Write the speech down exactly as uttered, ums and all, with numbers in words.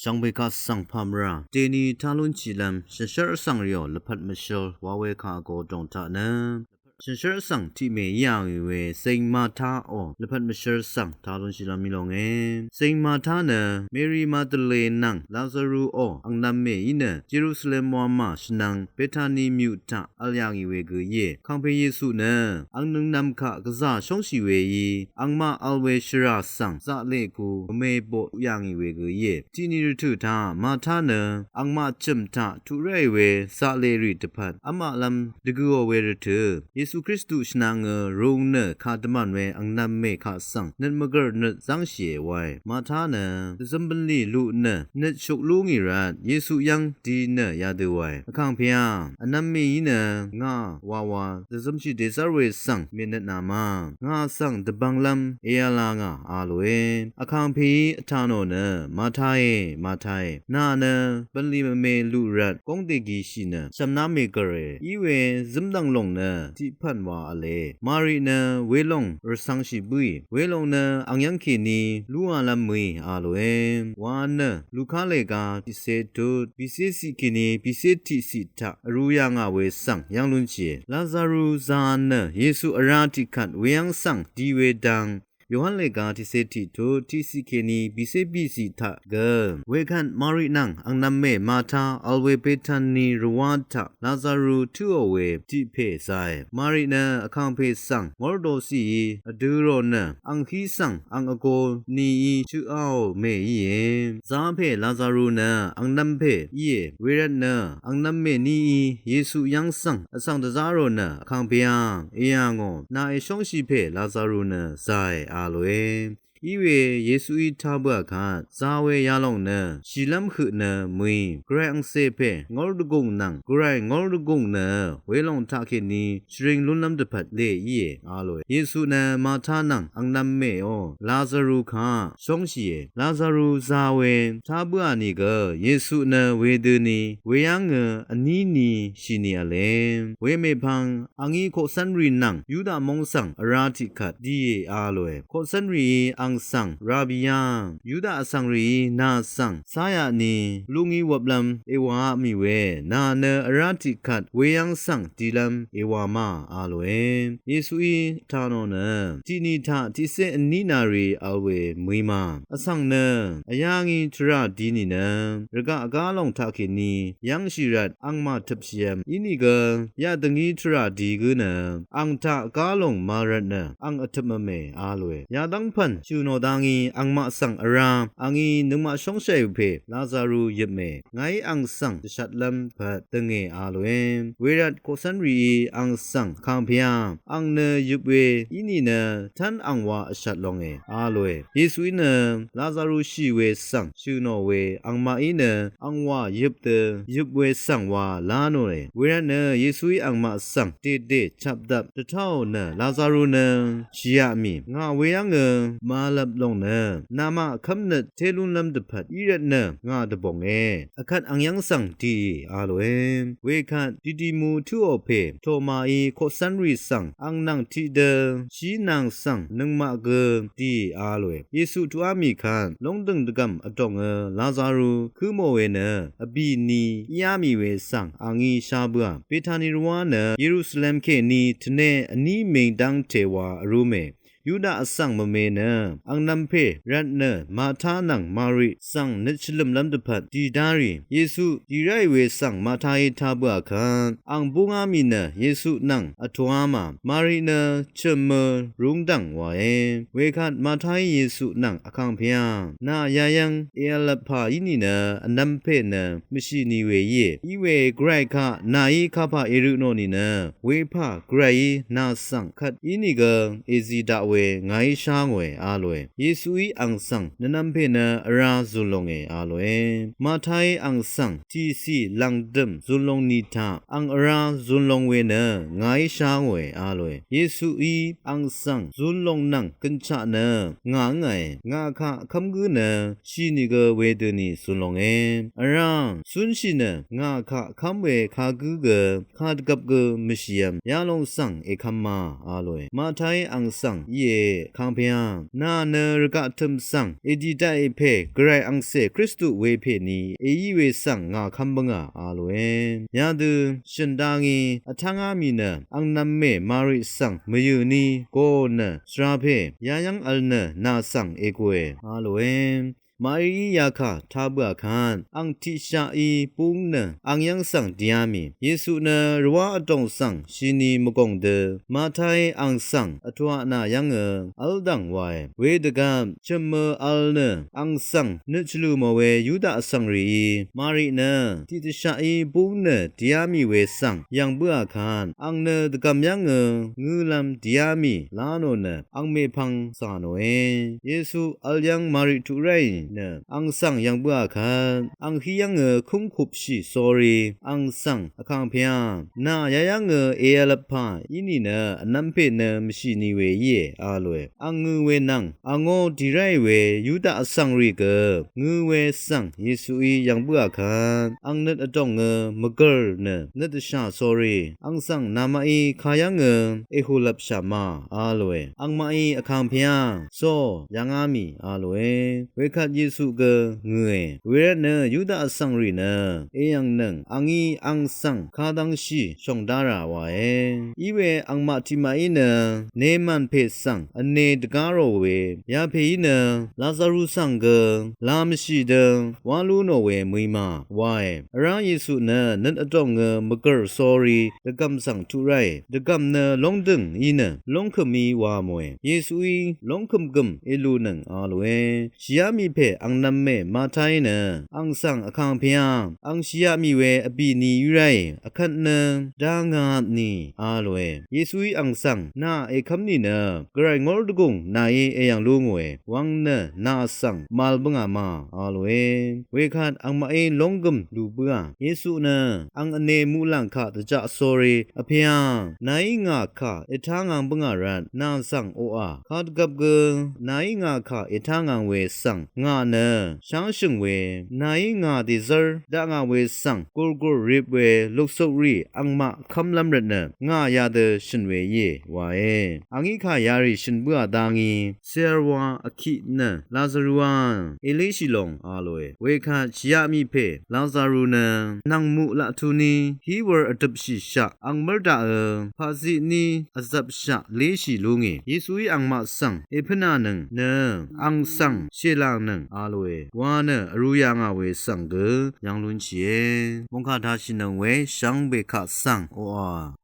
Shvngbe kaq svng pamra deni talun chilvm shvnshvr svng ryo lvpat mvshvl wawe kaq go dong taq nø shvnshvr svng tiq mè yà ngì we Saint Martha o lvpat mvshvl svng talun shilvm í longe. Saint Martha nø Mary Magdalene nvng Lazarus o angnvm mè í nø Jerusalem wamà shvnvng Bethany myuq taq vl yà ngì we gø íe. Vkàngpè Yesu nø angnøngnvm kaq gvzà shóngshì we í angmaq vl we shvrà svng zaqleq ku vmè boq yà ngì we gø íe. Tiqni rvtø̀ taq Martha nø angmaq chø̀m taq tuq ráì we zaqleq rì dvpvt vmaqlvm dvgøò we rvtø̀ Yesu Kristu shvnvng rung nø kà dvmv̀n we angnvm mè kaq svng nøt mvgv̀r nøt zv́ngshìe wae. Martha nø dvzøm bvlì luq nø nøt shuk lú ngì rvt Yesu yv́ng di nø yadø wae. Vkàngpè a, vnvm mè í nø ngà wawa dvzømshì dèzv́r we svng mènøtnà ma, ngà svng dvbvnglv́m èv̄la ngà a lòe. Vkàngpèí vtà nò nø, Marthae, Marthae, nà nø bv̀nlì mvme luq rvt góng dègìshì nø shv̀mná mègv̀re. Iwe zǿmdv̀ng lòng nø tiq pv̀n wa v̄le. Mari nø welòng rvcv̄ngshì bǿì, welòng nø ang yv́ng kèní lúalv́m mø̀í a lòe. Wa nø Luka lèga tiqcé tut, bìcé ciq kèní bìcé tiqciq taq vrū yà ngà we svng yv́ng lúnshìe. Lazarus zā nø Yesu vrá tiqkvt weyv́ng svng di we dang, Yohan lèga tiqcé tiq tut, tiqciq kèní bìcé bìciq taq gø. Wekvt Mari nvng angnvm mè Martha vl we Betani rvwá taq Lazarus tǿò we tiq pè zàe. Mari nø Vkàngpè svng ngórdō ciqí vdø̄ rò nø ang hí svng ang vgō nií chøqáò mè íe. Zā pè Lazarus nø angnvm pè íe. Wervt nø angnvm mè nií Yesu yv́ng svng vsvng dvzá rò nø, Vkàngpè a, èyà ngò, nà èshóngshì pè Lazarus nø zàe a lòe. Iwe Yesuí tá bǿà kvt zā we yalòng nø shìlv́m høq nø mø̀í, Gvray angcè pè ngór dvgùng nvng Gvray ngór dvgùng nø welòng taqkèní shvring lúnlv́m dvpvt lè íe a lòe. Yesu nø Martha nvng angnvm mèò Lazarus kaq shóngshìe. Lazarus zā we tá bǿà nìgø Yesu nø wedøni weyv́ngø vní ni shì ni v̄le. Wemèpvng angí koqcv́nrì nvng Yuda móng svng vrá tiqkvt dìe a lòe. Koqcv́nrìí ang svng, Rabi á, Yuda vsvng rìí nà svng cáyaq ni lú ngí wvplv́m èwàá mì we, nà nø vrá tiqkvt weyv́ng svng dilv́m èwà ma a lòe. Yesuí vtà nò nø tiqni taq tiqcé vní nàrì vl we mø̀í ma. Vsvng nø vyá ngí tvrà di nìnø rvgaq vgá lòng taqkèní yv́ngshì rvt angmà tøpshìvm inìgø yadø ngí tvrà di gǿ nø ang taq vgá lòng màrvt nø ang vtøp mvmè a lòe. Yadv́ng pv̀n shø̀ nò dá ngí angmaq svng vrá angí nøngmaq shóngshàì pè Lazarus yøpmè. Ngàí ang svng dvshatlv́m pvt døngè a lòe. Wervt koqcv́nrìí ang svng, Vkàngpè a, ang nø yøp we í nìnø tv́n ang wa vshat longe a lòe. Yesuí nø Lazarus shì we svng shø̀ nò we angmaqí nø ang wà yøp dø yøp we svng wa lá nòe. Wervt nø Yesuí angmaq svng dèdè chapdap dvtáò nø, Lazarus nø shìá mì, ngà weyv́ngø màvlvp lòng nø namaq kv́mnøt té lúnlv́m dvpvt í rvt nø ngà dvbònge. Akvt ang yv́ng svng dìì a lòe. Wekvt Didimu tǿò pè Tomaí koqcv́nrì svng, ang nvng tiqdø shí nang svng nøngmaq gø dìì a lòe. Yesu tuqá mì kvt lóngdø̀ng dvgv̀m vdòngø Lazarus kǿ mò we nø vbì ni íá mì we svng a ngí shá bǿà. Betani rvwá nø Yerusalem kèní tvne vní ming dv́ngte wa vrúmè. Yuda vsvng mvme nø angnv̄m pè rvtnø Marta nvng Mari svng nøt shvlø̀mlv́m dvpvt dì dárì. Yesu dì ráì we svng Martaí tá bǿà kvt ang búngá mì nø Yesu nvng vtōá mà. Mari nø chø̀mø rúngdv̀ng wàe. Wekvt Martaí Yesu nvng, Vkàngpè a, nà yayv́ng èv̄lvp pà í nìnø vnv̄m pè nø mvshì ni we íe. Iwe Gvray kaq nàí kapà èrø nò nìnø wepà Gvrayí nà svng kvt ínìgø èzi daq we ngàí shá ngòe a lòe. Yesuí ang svng nvnv̄m pè nø vrá zùn longe a lòe. Martaí ang svng tìcì lv̀ngdø̀m zùn long ni taq ang vrá zùn long we nø ngàí shá ngòe a lòe. Yesuí ang svng zùn long nvng gønchaq nø ngà íngàe. Ngà kaq kv́m gǿ nø shì nìgø wedøni zùn longe. Vrá zúnshì nø ngà kaq kv́m we kagǿ gø kadvgvp gø mvshìvm yalong svng èkvm ma a lòe. Martaí ang svng í íe, vkàngpè àng, nà nø rvgaq tø̀m svng èdì daqì pè Gvray angcè Kristu we pèní èí we svng ngà kv́m bǿngà a lòe. Yadø shø̀n dá ngí vtv́ngá mì nø angnv̄m mè Mari svng mvyø̀ ní gø nø svra pè yayv́ng vl nø nà svng ègòe a lòe. Marií yakà tā bǿà kvt ang tiqshaqí búng nø ang yv́ng svng dìá mì. Yesu nø rvwá vdòng svng shini mvgòng dø Mataí ang svng vtuaq nà yv́ngø v́ldv̀ng wàe. Wedvgvp chø̀mø vl nø ang svng nøt shvlù mò we Yuda vsvng rìí Mari nø tiqdvshaqí búng nø dìá mì we svng yv̀ng bǿà kvt ang nø dvgv̀m yv́ngø ngølv̄m dìá mì lá nò nø ang mèpvng zà nòe. Yesu vl yv́ng Mari tuq ráì nø ang svng yv̀ng bǿà kvt ang hí yv́ngø kúngkupshì sórí ang svng, vkàngpè àng, nà yayv́ngø èv̄lvp pà í nìnø vnv̄m pè nø mvshì ni we íe a lòe. Ang ngø we nvng angó dì ráì we Yuda vsvng rì gø ngø we svng Yesuí yv̀ng bǿà kvt ang nøt vdòngø mvgø̀r nø nøt dvshà sórí ang svng namaqí kayv́ngø èhùlvpshà ma a lòe. Angmaqí, vkàngpè àng, so yv̀ngá mì a lòe. Wekvt Yesu gø ngø̀e. Wervtnø Yuda vsvng rì nø èyv̀ngnøng angí ang svng kadvngshì shòng dá rà wàe. Iwe angmaq tiqmaqí nø nemàn pè svng vne dvgá rò we yapèí nø Lazaru svng gø la mvshì dø wá lú nò we mø̀í ma wàe. Vrá Yesu nø nøt vdòngø mvgø̀r sórí dvgv̀m svng tuq ráì. Dvgv̀m nø lóngdø̀ng í nø lóngkø̀m í wa mòe. Yesuí lóngkø̀m gø̀m èlunøng a lòe. Shìá mì pè angnv̄m mè Mataí nø ang svng, vkàngpè àng, ang shìá mì we vbì ni í ráì, vkvt nø dá ngāvp ni a lòe. Yesuí ang svng, nà èkv́m nìnø Gvray ngór dvgùng nàí èyv̀ng lú ngòe. Wvng nø nà svng màvl bǿngà ma a lòe. Wekvt angmaqí lónggø̀m lù bǿà. Yesu nø ang vne muqlàng kaq dvjaq sórí, Vpè àng, nàí ngà kà ètá ngv̄ng bǿngà rvt nà svng oqà. Kadvgvp gø nàí ngà kà ètá ngv̄ng we svng ngà nø sháshø̀ng we, nàí ngà dèzv́r dakngà we svng gùrgùr rip we luksukrì angmaq kv́mlv́m rvtnø ngà yadø shø̀n we íe wàe. Angí kà yarì shø̀n bǿà dá ngí, Sirwa vkiq nø Lazaru àng èléshì long a lòe. Wekvt shìá mì pè Lazaru nø nv̀ng muq laq tuní hí wūr vdøpshìshaq ang mv́r daqø paqziq ní vzvpshaq léshì lú ngì. Yesuí angmaq svng èpǿnànøng nø ang svng shèlànøng a lòe wa nø vrū yà ngà we svng gø yv́ng lúnshìe. Mòngkà tashìnøng we shvngbe kaq svng oqà